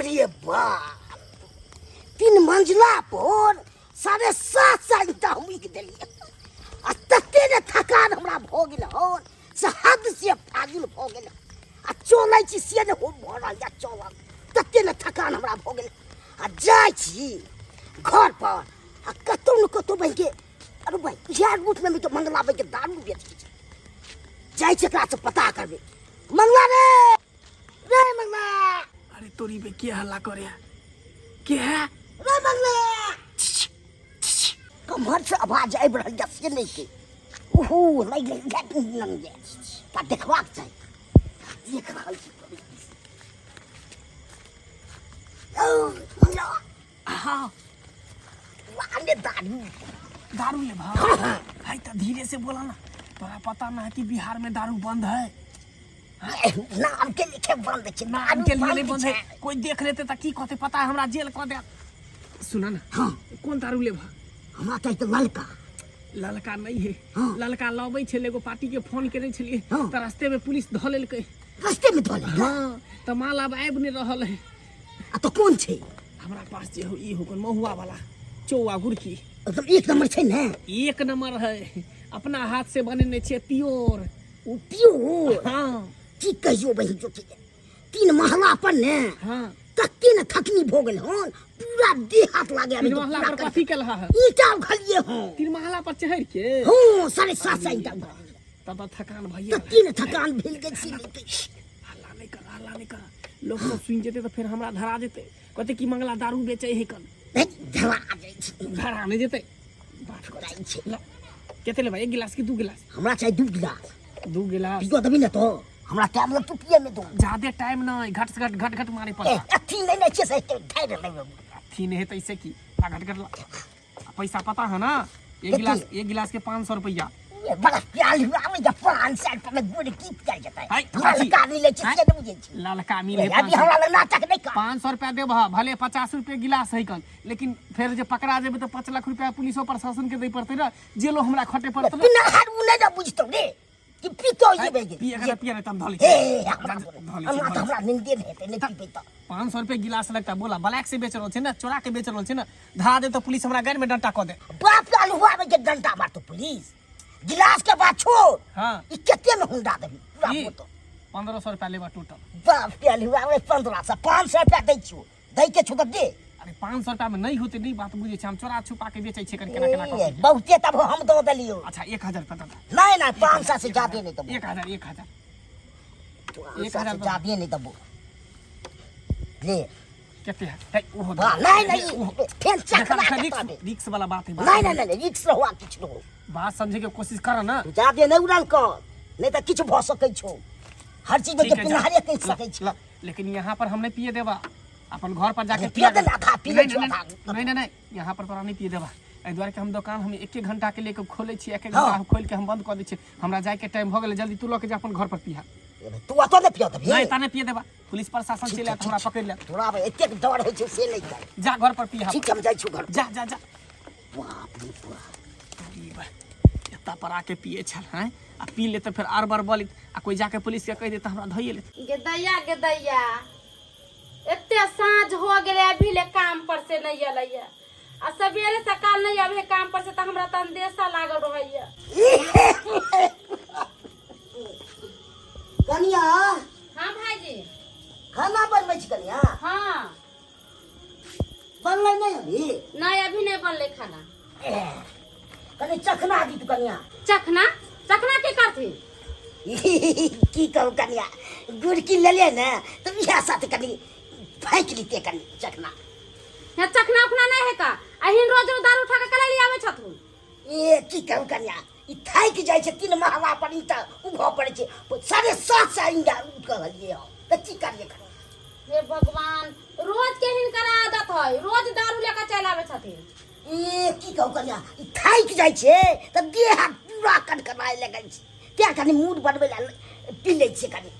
रे बाप, तीन मंजिला पर 750 ईंटा हम उगि देलियै आ तते ने थकान हमरा भऽ गेल हन से हद से फाजिल भऽ गेल। आ चलै छी से ने हो भऽ रहल यऽ चलल, तते ने थकान हमरा भऽ गेल। आ जाइ छी घर पर आ कतौ ने कतौ बहिके, अरे भाई इएह रूटमे तऽ मंगला बहिके दारू बेचै छै, जाइ छी एकरासँ पता करबै। मंगला रे, रे मंगला। अरे तोरी बे, के हल्ला करे है? के है रे मंगला? कम्हर से आवाज आबि रहल यऽ से नहि के। ओहो लागि गेल यऽ, ता देखबाक चाही। देख रहल छी। ओ मंगला। हाँ। वाले दारू। दारू ले भाई। भाई तो धीरे से बोला ना, तोरा पता ना है कि बिहार में दारू बंद है? नाम के लिखे बंद छै। नाम के लिए नहीं बंद है, कोई देख लेते त की कहते पता है? हमरा जेल कह दे। सुना ना। हाँ। कौन दारू ले भा? हमरा चाहिए तो ललका। ललका नहीं है। हाँ। ललका लबै छलै, एगो पार्टी के फोन केने छलियै। हाँ। त रास्ते में पुलिस धऽ लेलकै। रास्ते में धऽ लेलकै? हाँ, त माल आब आबि नहि रहल है। आ तो कोन छै? हमरा पास जे हो ई हो कोन महुआ वाला चौआ गुड़की। एकदम एक नंबर छै ने? एक नंबर है, अपना हाथ से बनेने छियै प्योर। ओ प्योर? हाँ। की कहियो बहिन जो तीन महला पर ने। हाँ। कते ने थकनी भऽ गेल हन, पूरा देह हाथ लागे। तीन महला पर कथी केलहा है? ईंटा उघलिए हन। तीन महला पर चढ़ के? हाँ, 750 ईंटा उघलिए। तब तऽ थकान भइए। कते ने थकान भेल गेल से नहि कहि। हल्ला नहि कर, हल्ला नहि कर, लोक सब सुनि जेतै तऽ फेर हमरा धरा जेतै, कहतै कि मंगला दारू बेचै है कन। नहीं, धरा जाइ छै। धरा नहि जेतै, बात कर। जाइ छै। ला, कते लेबै, एक गिलास कि दू गिलास? हमरा चाही दू गिलास। दू गिलास पियो देबी ने तो हमरा टाइम लगतौ पिए में। दू ज्यादे टाइम नहीं, घट से घट घट घट मारे ए पड़ता। अथी नहीं नहीं छै से धैर्य नहीं। अथी नहीं है तो ऐसे की आ घट घट ला। आ पैसा पता है ना? एक गिलास, एक गिलास के 500 रुपया। ये बड़ा प्याल हुआ में जब 500 रुपया में गुड़ की पियल जेतै? हाय, ललका मिले छै से नहि बुझै छी। ललका मिले। ए, अभी हमरा लग नाटक नहि कर। 500 रुपया देबह, भले 50 रुपये गिलास है कन, लेकिन फेर जे पकड़ा जेबै तऽ 5 लाख रुपया पुलिसो प्रशासन के दै पड़तै ने, जेलो हमरा खटे पड़तै ने। बिना हार उ नहि ने बुझतौ रे कि पीतो ये बे। पिए के पिए, नहीं त हम धऽ लै हे छी। हमरा धऽ लै छी, हमरा धऽ तऽ लै छी। हमरा निंदे नहि हेतै, नहि पीबै तऽ। 500 रुपये गिलास लगता बोला, ब्लैक से बेच रहल छै ने, चोरा के बेच रहल छै ने, धरा दे तो पुलिस हमरा गाड़ी में डंटा कऽ दे। बाप के अलुआ में के डंटा मारतो पुलिस, गिलास के बात छोड़। हाँ। ई कते में हुंडा देबी पूरा? ई? बोतल 1500 रुपया लेबा टोटल। बाप के अलुआ में 1500? 500 रुपया दै छियो, दै के छौ तऽ दे। अरे 500 रुपया में नहीं होते, नहीं बात बुझे छै, हम चोरा छुपा के बेचै छियै केना केना कऽ ए, के। बहुते तब हम दऽ देलियो। अच्छा 1000 रुपया दे दे। नहीं नहीं, 500 से ज्यादा नहीं देबो। 1000, 1000। 500 से ज्यादा नहीं देबो, ले। कते है? है ओहो दे। हाँ, नहीं नहीं, फेर चखना देखा, के रिक्स तबे। रिक्स वाला बात है। नहीं नहीं नहीं, रिक्स रहुआ किछु रहो। बात समझे के कोशिश कर ना। तू ज्यादा नहीं उड़ाल कर, नहीं तऽ किछु भऽ सकै छौ, हर चीज में ठीक के है, जा। पिन्हारे कहि ला, सकै छी। ला, लेकिन यहाँ पर हम नहीं पिए देबा, अपन घर पर जाके अरे पिए देना, आधा पी लै नहीं, छौ, नहीं, आधा। नहीं नहीं नहीं, यहाँ पर तोरा नहीं पिए देबा, एहि दुआरे कि हम दोकान हम एक एक घंटा के लेके खोलै छी, एक एक घंटा। हाँ। खोलि के हम बंद कऽ दै छी, हमरा जाय के टाइम भऽ गेलै, जल्दी तू लऽ के जा अपन घर पर पिहा। तू अतऽ नहि पिया देबही? नहीं, ता नहीं पिए देबा, पुलिस प्रशासन ठीक चलि छै, आयत, हमरा ठीक छै। पकड़ि लेत। तोरा आब एतेक डर होइ छै से नहि कर। जा घर पर पिहा। ठीक छै, हम जाइ छी घर। जा जा जा। बाप रे बाप। अरे बा, एतऽ पर आके पिए छल हैं आ पी लेते फेर आर बार बलित आ कोई जाके पुलिस के कहि देत हमरा धइए लेत। गे दैया, गे दैया, एते साँझ हो गेलै, अभी ले काम पर से नहीं एलैया आ सवेरे सकाल नहीं अबे काम पर से तऽ हमरा तऽ अंदेशा लागल रहैया। कनिया। हाँ भाईजी। खाना बनबै छी कनिया? हाँ। बनलै नहि अभी? नहीं, अभी नहीं बनलै खाना। ए, कनि चखना दी तू कनिया। चखना? चखना के करथिन? की कहू कनिया, गुड़की लेलियै ने तऽ इएह साथ कनि फाँकि लितियै कनि चखना। यहाँ चखना उखना नहीं है का, अहिन रोज रोज दारू उठा के कले ले आवे छथुन। ए की कहू कनिया, ई थाकि जाइ छै, तीन महला पर ईंटा उघऽ पड़ै छै, 750 ईंटा उठलियै हम तऽ की करियै कनिया? हे भगवान, रोज के हिनकर आदत है, रोज दारू लेकर चल आवे छथिन। ए की कहू कनिया, ई थाकि जाइ छै तऽ देह हाथ पूरा कनकनाय लगै छै, तें कनि मूड बनबै लए पी लै छियै कनि।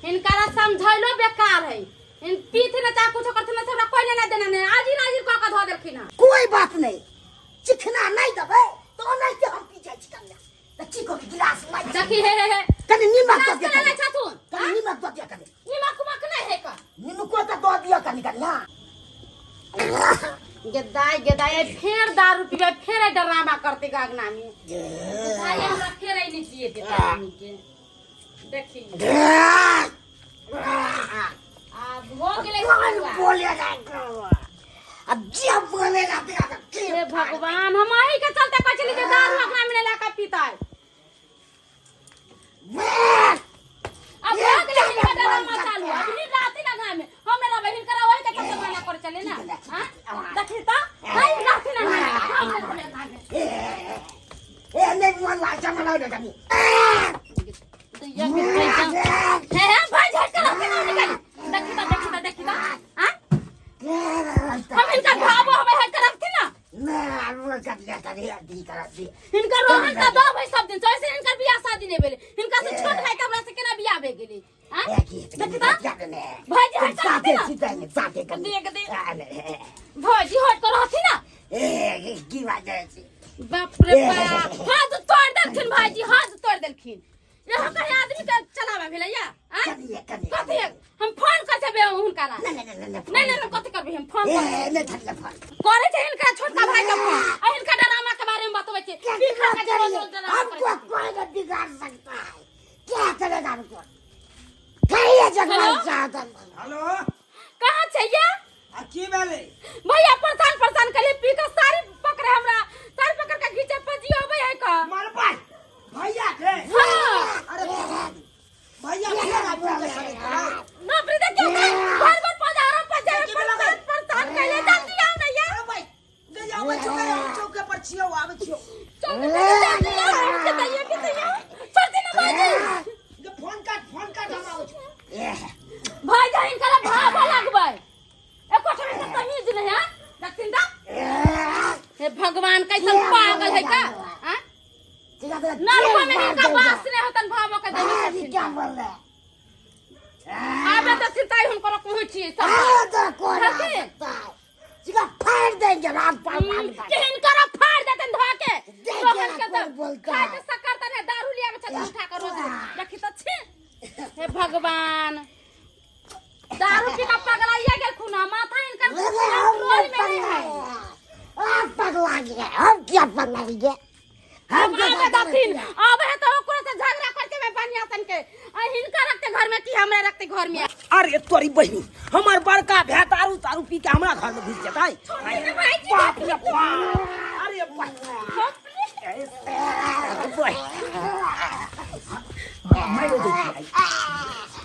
हिनकर समझैलो बेकार है, इन पीथिन चाहे कुछो करथिन से हमरा कोई लेना देना नहीं, आजी नाजी कऽ के धऽ देलखिन हँ। कोई बात नहीं, चिखना नहीं देबै तऽ ओनाहिते हम पी जाइ छी कनिया। तऽ की कहू गिलास मारि देखी हे हे हे कनि नीमक दऽ गिलास दिअ केना कनि लै छथुन कनि नीमक दऽ दिअ कनि निमक उमक नहि है का नीमको तऽ दऽ दिअ कनि कनि ना गेदाय गेदाय फेर दारू पीबै फेर एहि ड्रामा करते गागना में भाई हमरा फेर एहि नहीं जिए देता आदमी के देखी आब हो गेलै कौन सुआ। बोलेगा अब जे बोलेगा तेरा तो हे भगवान हम अही के चलते कहै छली जे दारू अपना में नहीं लाके पीता है अब हो गेलै हिनका ड्रामा चालू अब ही राति ना गाँव में हम ना रहबै हिनकर वही के चलते मना कर चले ना हाँ देखी तो नहीं राति ना गाँव में हम ना रहबै गाँव में ए नहीं मन लाचा मनाओ ना कनी दैया के दैया हे हे भाई झटका रखी ना निकाली देखी तो देखी तो देखी तो हाँ हम हिनका भावो हमें हट के रखती ना हिनकर रोहन का दो भाई सब दिन से हिनकर बियाह शादी नहीं भेलै हिनका से छोट भाई के हमरा से केना बियाह भे गेलै हाँ देखी तो भाईजी हट के रहती ना देख दे भाईजी हट के रहती ना बाप रे बाप हाथ तोड़ देलखिन भाईजी हाथ तोड़ देलखिन यहाँ कहीं आदमी के चलावा भेलै या आँय? कथी हम फोन कर देबै हुनका ला नहीं नहीं नहीं कथी करबै हम फोन करे छै हिनका छोटका भाई के फोन आ हिनका ड्रामा के बारे में बतबै छै पी खा के रोज रोज ड्रामा करै हमको छै। कोई नहीं बिगाड़ सकता है क्या करेगा हमको कहिए जगह हेलो? चाहता हेलो कहाँ छै या आ की भेलै भैया परेशान परेशान करिए पी के साड़ी पकड़े हमरा साड़ी पकड़ के घीचे पजियो अबै है का मरबै भैया के हाँ अरे भैया फेर आबि गेलै साड़ी के। बाप रे देखियो घर घर पजारा पजारा की भेलै? परेशान परेशान कैले जल्दी आओ ना या अरे भाई गे आबै छियौ गे, हम चौके पर छियौ आबै छियौ चल जल्दी आओ के दैया के दैया छोड़ दे ना भाईजी गे फोन काट हम आबै छियौ भाई जाइन करा भाव लगबै एको ठो के तमीज नहीं है देखथिन त हे भगवान कैसन पागल है का हां नरको में हिनका बास नहीं होतन भावो के देने क्या बोल रहे हैं आबे तो चिंता हुनकर कहै छियै सब हाँ, तो कौन आ हकी। सकता है सीधा फाड़ देंगे रात पर मार कर। कि हिनकर फाड़ देतन धो के देख रोहन के कोई तो बोलता खाय है। के शक्कर तने दारू लियाबे छथिन उठा के रोज देखी त छी हे भगवान दारू पी के पगलाइया गेल खुना माथा इनकर अरे हम कंट्रोल नहीं में नहीं पगला है गए। आप पगला गए हम क्या पगला गए हम तो आबे दथिन आबे है तो ओकरो से झगड़ा करके मैं बनिया सन के आ हिनका रखते घर में कि हमरा रखते घर में अरे तोरी बहिनी हमर बड़का भाय दारू तारू पी के हमरा घर में घुस जेतै छोड़ दे भाईजी बाप रे बाप अरे बाप मारि दै छियै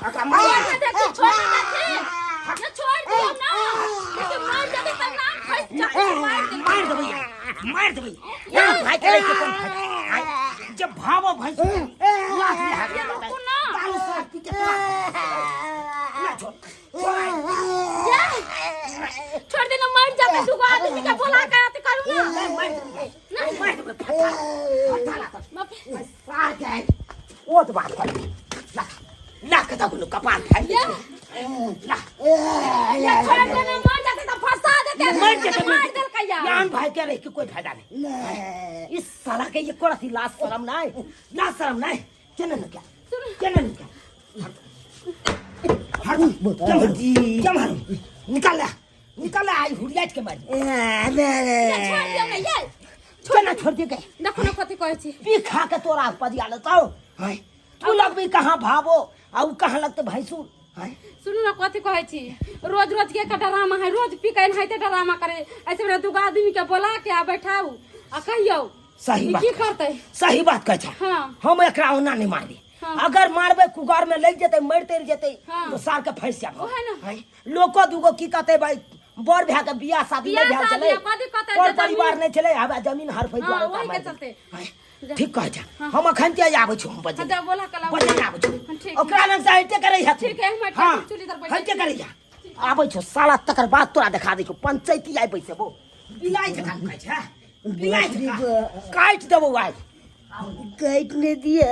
एकरा मारि छोड़ दे देखी छोड़ दे देखी ना छोड़ दियो ना देखी मार देते तब ना फंस जाए मार दे मारि देबै मारि देबै यहाँ भाई के के कोन फायदा आय, जब भावो भाई लात में हाथ ये रुको ना दारू शराब पी के ना छोड़ ये छोड़ देना मर जाते दुगो आदमी के बोला के अथी करू ना मारि देबै मारि देबै फटा फटा लागत बाप रे। सार के ओ तो बात कर ला ला के तक कपाल फाड़ ये ला ये छोड़ देना मर जाते तो फंसा देते मर जेतै मार देलकै या ज्ञान भाई के रह के कोई फायदा नहीं इस साला के ये कोड़ा थी लाज शर्म नहीं लाज शर्म नहीं केने न क्या केने न क्या हट क्या मारू निकाल ले निकाल ले आई हुड़िया के मार ये छोड़ दियो ना ये केना छोड़ दे के देखो ना कथी कहै छी पी खा के तोरा पदिया लेतौ हाय तू लगबी कहाँ भावो आ उ कहाँ लगते भैंसुर हाय सुनू ना कथी कहै छी रोज रोज के ड्रामा है रोज पी के एनाहिते ड्रामा करे ऐसे में दूगो आदमी के बोला के आ बैठाऊ आ कहियौ सही ई बात की कहै करतै सही बात कहै छै हाँ। हम एकरा ओना नहि मारबी हाँ। अगर मारबै कुगार में लग जेतै मरि तरि जेतै हाँ। तो सार के फंसि जाब ओहे ना। हैं? लोको दूगो की कहतै भाई बर भए के बियाह शादी नहि बियाह भेल शादी छलै आ कथी कहतै पर जे जमीन- परिवार नहि छलै हवा जमीन हरफै हाँ, दुआरे ओहि के मारि चलते। हैं? ठीक कहै छै हम अखन ते आबै छी हम बजे हाँ, जा बोला कल आबै बजे आबै छी हाँ, ठीक। ओकरा लग से हइते करै है ठीक है, हम हाँ चुल्ही तर बैठै हइते करै है आबै छौ साला तकर बाद तोरा देखा दै छौ पंचायती आइ बैसेबो बिलाइ जकाँ कहै छै बिलाइ जकाँ काटि देबौ आइ काट ने दिया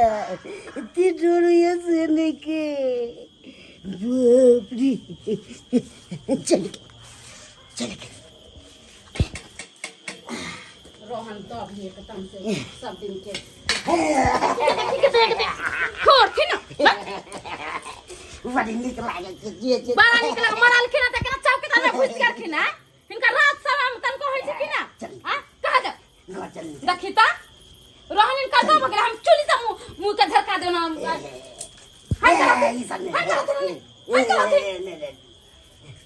इतनी जोर ये सुन के बाप रे चल गए चल गए रोहन दब एकदम से सब दिन के देखी के देख छोड़थिन ना। बड़ी नीक लागै छै जे जे बड़ा नीक लग मरलखिन तऽ केना चौकी तर घुसि गेलखिन हैं हिनका रात समय में तनको होइ छै कि ना हां कहा जा घर चल देखी त रहन हिनका दम हो गेल हम चुली से मुंह मुंह के झरका देना हम हाय ए, ई सब हाय नहि हाय ए, नहि, नहि,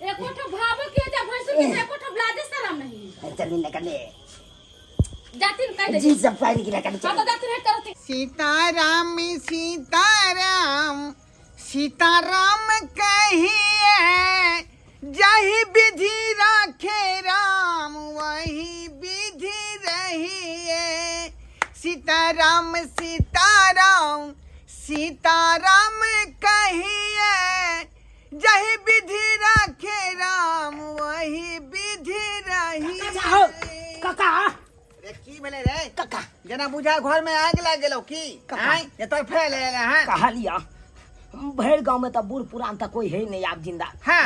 एको ठो भावो के जा भैंसुर के एको ठो ब्लाजे शरम नहीं चल नहीं कने जातिन कह दे जी सब पानी गिरा कने हां तो जातिन है करती सीताराम सीताराम सीताराम कहिए जाहि विधि राखे राम वही विधि रहिए सीताराम सीताराम सीताराम कहिए जाहि विधि राखे राम वही विधि रहिए काका रे की भेलै रे काका जेना बुझा घर में आगि लागि गेलौ की कका। आँय जे तोर फैल एलै हँ कहलिया भरि गाँव में तऽ बूढ़ पुरान तऽ कोई है नहीं आब जिंदा हाँ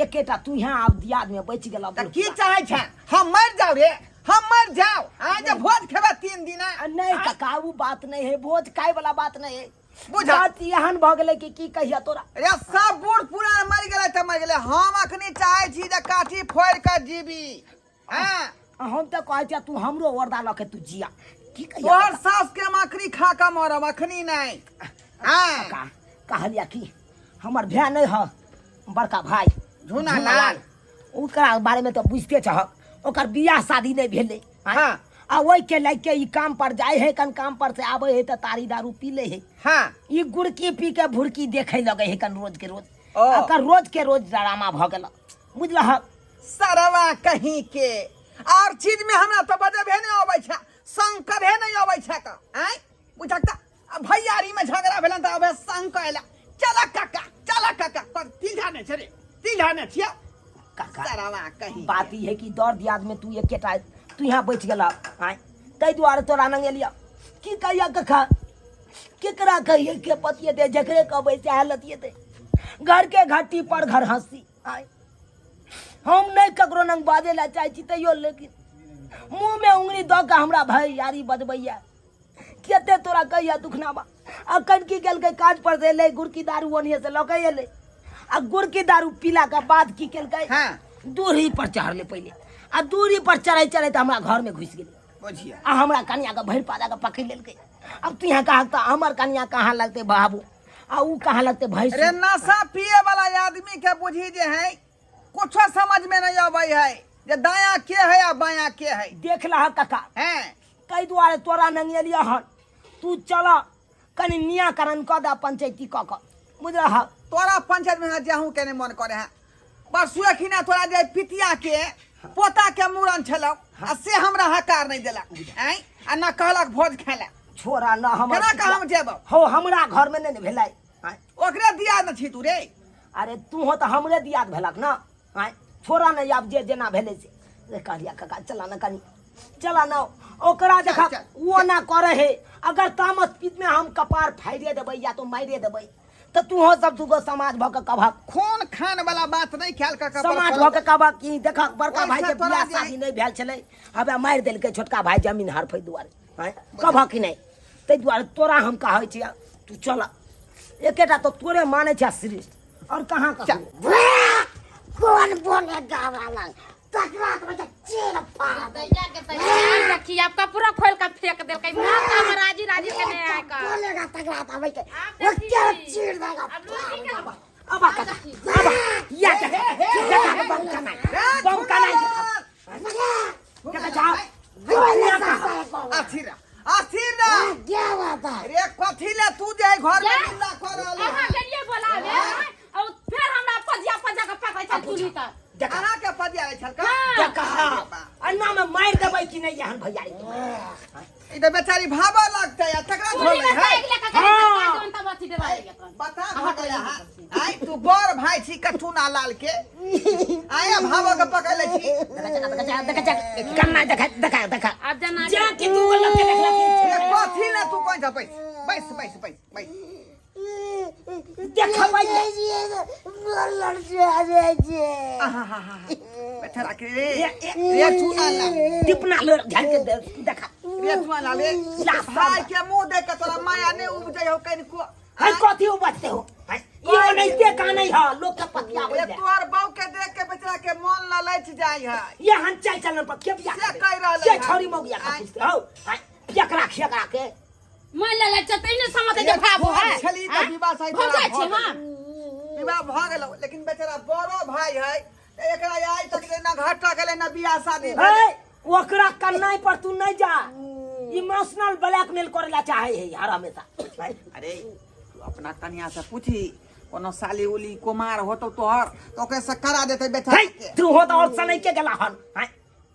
एकेटा तू यहाँ आब दियाद में बचि गेल तऽ की चाहै छै हम मरि जाउ रे हम मरि जाउ आइ जे भोज खेबै 3 दिना नहीं काका वो बात नहीं है भोज खाए वाला बात नहीं है बुझा। बात एहन भऽ गेलै कि की कहिया तोरा रे सब बूढ़ पुरान मरि गेलै तऽ मरि गेलै हम अखनी चाहै छी जे काठी फोड़ि कऽ जीबी हँ हम तऽ कहै छियै तू हमरो वर्दा लऽ के तू जिया की कहिया तोहर सास के हम अखनी खा कऽ मरब अखनी नहि हँ काका कहलिया की हमर भाय नहीं ह बड़का भाई झूना लाल। ओकरा बारे में तऽ बुझते छहक ओकर बियाह शादी नहीं भेलै आँय? हाँ। आ ओहि के लए के ई काम पर जाय है कन काम पर से आबै है तऽ तारी दारू पी ले है हाँ ई गुड़की पी के भुरकी देखे लगे है कन रोज के रोज ओ। ओकर रोज के रोज ड्रामा भऽ गेल बुझलहक सरवा कहीं के और चीज में हमरा तो बजबे नहीं अबै छै शंकरे नहीं अबै छै का आँय बुझक तऽ आ भैयारी में झगड़ा भेलन तऽ अबे शंकर अयला चल काका चल काका पर तीझा ने छै रे तीझा ने छियै काका सरवा कहीं बात ई है कि दर दियाद में तू एकेटा तू यहाँ बचि गेल आँय ताहि दुआरे तोरा नंग एलिया की कहिया कखा केकरा कहिए के पतिएते जकरे कहबै सएह लतिएते घर के घाटी पर घर हंसी आँय हम नहि ककरो नंग बाजै लए चाहै छी तैयो लेकिन मुँहमे उंगली दऽ कऽ हमरा भाई यारी बजबैया कते तोरा कहिया दुखना बा अखन की केलकै काज पर से एलै गुड़की दारू ओनिये से लऽ के एलै आ गुड़की दारू पीला के बाद की केलकै हाँ। दूरी पर चढ़लै पहिले आ दूरी पर चढ़ै चढ़ैत हमरा घर में घुसि गेलै बुझिया आ हमरा कनिया के भरि पादा के पकड़ि लेलकै अब तू यहाँ कहा तऽ हमर कनिया कहाँ लगतै बाबू आ ऊ कहाँ लगतै भैंस रे नशा पिए वाला आदमी के बुझी जे है कुछो समझ में नहीं आबै है जे दाया के है आ बाया के है देख लह काका हैं ताहि दुआरे तोरा नंगेलियह हन तू चल कनि नियाकरण कऽ दे पंचैती कऽ कऽ बुझलह तोरा पंचायत में जाहूँ के नहीं मन करे है परसुए खिना तोरा जे पितिया के पोता के मूड़न छलौ आ से हमरा हकार नहीं देलक आँय आ न कहलक भोज खाय ला छोड़ा न हमर केना कऽ हम जेबौ हो हमरा घर में नहीं ने भेलै आँय ओकरे दिया न छी तू रे अरे तू हो तऽ हमरे दियाद भेलक न आँय छोड़ा ने आब जे जेना भेलै से रे कहलिया काका चला न कनि चला न ओकरा देख चल, वो ना करे है अगर तामस पीत में हम कपार फाड़िए देबै या तो मारिए देबै तऽ तूहो सब दूगो समाज भऽ के कभक खून खान वाला बात नहीं ख्याल कर के समाज भऽ के कभक कि देखक बड़का भाई के ओहिसँ तोरा बियाह जे- शादी नहि भेल छलै हबे मारि देलकै छोटका भाई जमीन हड़फै दुआरे आँय कभक कि नहि ताहि दुआरे तोरा हम कहै छियै तू चल एकेटा तऽ तोरे मानै छियै श्रेष्ठ और कहाँ ककरो कौन बोलेगा हमरा लग तकरा तो बच्चा चीर फाड़ दे दैया के तैयार रखी आपका पूरा खोल के फेंक देलकै माथा में राजी राजी के नहीं आए का बोलेगा तकरा तो बच्चा आप वो देखी। क्या चीर देगा अब लड़की के अब आ काका अब आ या देखा देखा के बम कनाई बम कनाई देखा देखा जाओ बोलेगा साला अस्थिर रह, अस्थिर रह। क्या बात है रे कथी ले तू जे घर में जा। निंदा कर रहल अहाँ गेलियै बोलावे और फिर हमरा पजिया पजिया के पकड़ै छल चूल्ही तर देखा अहाँ के पदिया रे छलका हाँ। देखा अन्ना में मार देबै कि नहीं एहन भैया ई तऽ बेचारी भाबऽ लगतै आ तकरा चूल्ही छोड़लै में है साइड लेके हाँ। कनि तब अथी देवा बता भऽ गेलै अहाँ आइ तू बड़ भाई छी कठुना लाल के आया भाबऽ के पकड़ लै छी देखा देखा कन्ना देखा देखा देखा आब जना जा कि तू लग के देखला रे कथी ले तू कोन जा बैस बैस बैस बैस बैस देखबै आहा बेचारा के रे रे चूना लाल टिपना लो झाड़ के देखा रे चुआ लाले भाई के मुंह देख के तोरा माया नहीं उपजै हो कनिको। है कथी उपजते हो? है ई ओनाहिते कानै ह लोक के पतियाबै ये ले। तोहर बहू के देख के बेचारा के मन ललच जाय है। ये हन चाल चलन पर के बियाह से करबै? कहि रहलै से हन। छौरी मौगिया के आँय। पूछते हौ? आँय, केकरा खेकरा के मन ललै चतै ने समझ जे भाबो है। छली तऽ विवाह सही भऽ जाइ छै। भऽ हाँ। गेल। विवाह भऽ गेल, लेकिन बेचारा बड़ो भाई है, एकरा आइ तक ले ना घाटा गेलै ना बियाह शादी भेलै। हे, ओकरा कन्नाई पर तू नहीं जा, इमोशनल ब्लैकमेल करे ला चाहे है हर हमेशा। अरे तू अपना कन्या से पूछी, कोनो साली उली कुमार होतो तोहर तो ओकरे से करा देते बेचारा हे के। तू हो तो और सनै के गेला हन? हैं,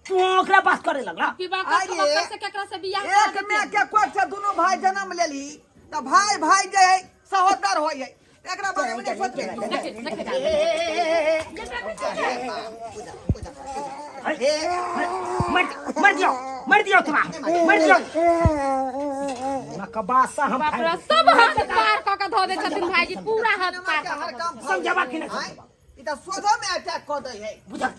तू ओकरा बात करे लगला। विवाह अरे, कर कर से केकरा से बियाह करा एक में देथिन? के कोख से दुनू भाई जन्म लेली तऽ भाई भाई जे है सहोदर होय है, एकरा बारे में नहीं सोचबे तू। देखी, देखी। मर मर दियो, मर दियो, तोरा मर दियो नकबासा हम। बाप रे, सब हद पार कऽ के धऽ दै छथिन भाईजी, पूरा हद पार कऽ हर के। काम समझबा कि नहीं? आँय? ई तऽ सोझो में अटैक कऽ दै है। बुझल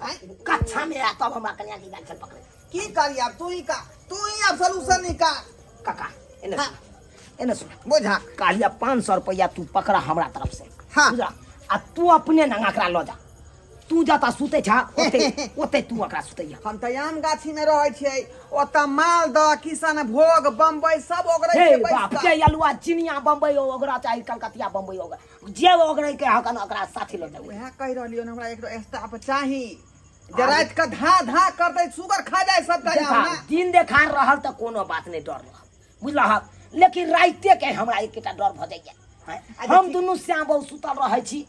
कच्छा में आ तब हमरा कन्या के गाल चल पकड़े। की करी आब? तू ही का, तू ही आब सोल्यूशन निकाल। काका, एने हाँ। सुन, एने सुन। बुझा। कालिया 500 रुपया तू पकड़ा हमरा तरफ से। हाँ। बुझला? आ तू अपने नंगा एकरा लऽ जा, तू जता सुते छा ओते ओते तू एकरा सुतैया। हम तऽ आम गाछी में रहै छियै, ओतऽ मालदह किशन भोग बम्बई सब ओगरै हे छै बैस बाप कऽ। के अलुआ चिनिया बम्बई ओगरा चाही, कलकतिया बम्बई ओगरा, जे ओगरै के हकन ओकरा साथी लऽ जाऊ। उएह कहि रहलियै हन, हमरा एकरो स्टाफ चाही जे राति कऽ धा धा करतै, सुगर खा जाय सबटा देखा, आम ने। दिन देखार रहल तऽ कोनो बात नहि, डर रहल बुझलहक, लेकिन राइते के हमरा एकेटा डर भऽ जाइया। हैं? अच्छा, हम ठीक। दुनू श्याम बहू सुतल रहै छी,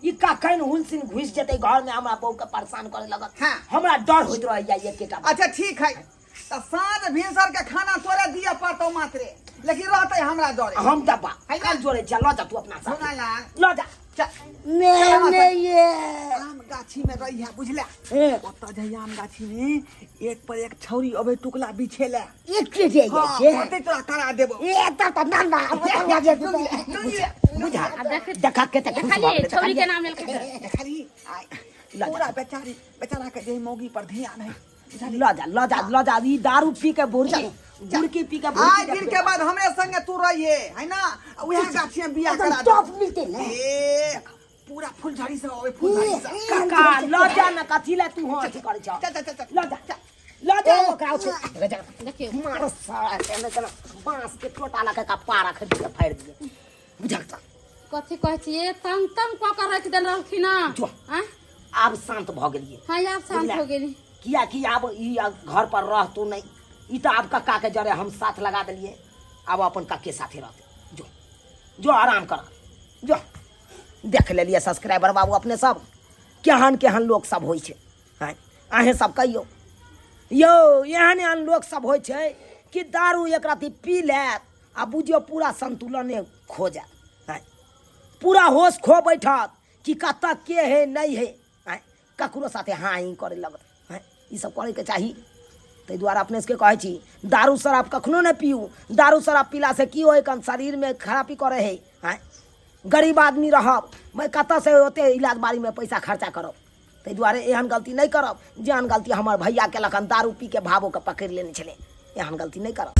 ई कखन हुलसिन घुसि जेतै घर में, हमरा बहू के परेशान करे लगत। हाँ। हमरा डर होइत रहैया एकेटा बात। अच्छा ठीक है, तऽ साँझ भिनसर के खाना तोरे दिअ पड़तौ मात्रे, लेकिन रहतै हमरा जरे। हम डब्बा है ना? कल जोड़े छियै, लऽ जा तू अपना साथ। सुना लाल। लऽ जा। चल। ने ने ये आम गाछी में रही है, बुझला? हे। ओतऽ जइया आम गाछी में एक पर एक छौरी अबै टुकला बिछेला। एक के जे हाँ, छै। ओतै तोरा करा देबो। ए त त ना ना अब जे बुझा। आ देखी। देखा के तऽ खुश भऽ देखलियै गेलै। छौरी के नाम लेलकै। देखली आइ लऽ जा। पूरा बेचारी बेचारा के जे मौगी पर ध्यान है। लऽ जा, लऽ जा, लऽ जा। ई दारू पी के बुरकी बुरकी पी के आइ दिन के बाद हमरे संगे तू रहिए है ना, आ उएह गाछी में बियाह एकदम करा टॉप देबो। मिलते ने। ए पूरा फुलझड़ी सब अबै, फुलझड़ी सब। काका लऽ जा ने, कथी लए तू हँ अथी करै छह? चल चल चल चल। लऽ जा, लऽ जा ओकरा ओते। लऽ जा। देखियौ। मार साला के एने केना बांस के टोटा लगा के पारा खरीद के फाड़ि दिए, बुझल त? कथी कहै छियै, तंग तंग कऽ के राखि देने रहलखिन हँ। जो। आँय? आब शांत भऽ गेलियै। हँ, आब शांत बुझला? हो गेली। कियाकि आब ई घर पर रहतो नहि, ई तऽ आब कक्का के जरे हम साथ लगा देलियै, आब अपन कक्के साथे रहतै। जो जो, आराम कर जो। देख लेलियै सब्सक्राइबर बाबू अपने सब, केहन केहन लोक सब होइ छै। आँय, अहेँ सब कहियौ यौ, एहन एहन लोक सब होइ छै कि दारू एक रत्ती पी लेत आ बुझियौ पूरा संतुलने खो जायत। आँय, पूरा होश खो बैठत कि कतऽ के है नहि है। आँय, ककरो साथे हाँ ही करे लगत। आँय, ई सब करैके चाही। ताहि दुआरे अपने सबके कहै छी, दारू शराब कखनो नहि पीऊ। दारू शराब पीलासँ की होइ कन शरीरमे खराबी करै है। आँय, गरीब आदमी रहब, मैं कतऽसँ ओते इलाज बारीमे पैसा खर्चा करब? ताहि दुआरे एहन गलती नहि करब जेहन गलती हमर भैया केलक हन, दारू पी के भावोके पकड़ि लेने छलै। एहन गलती नहि करब।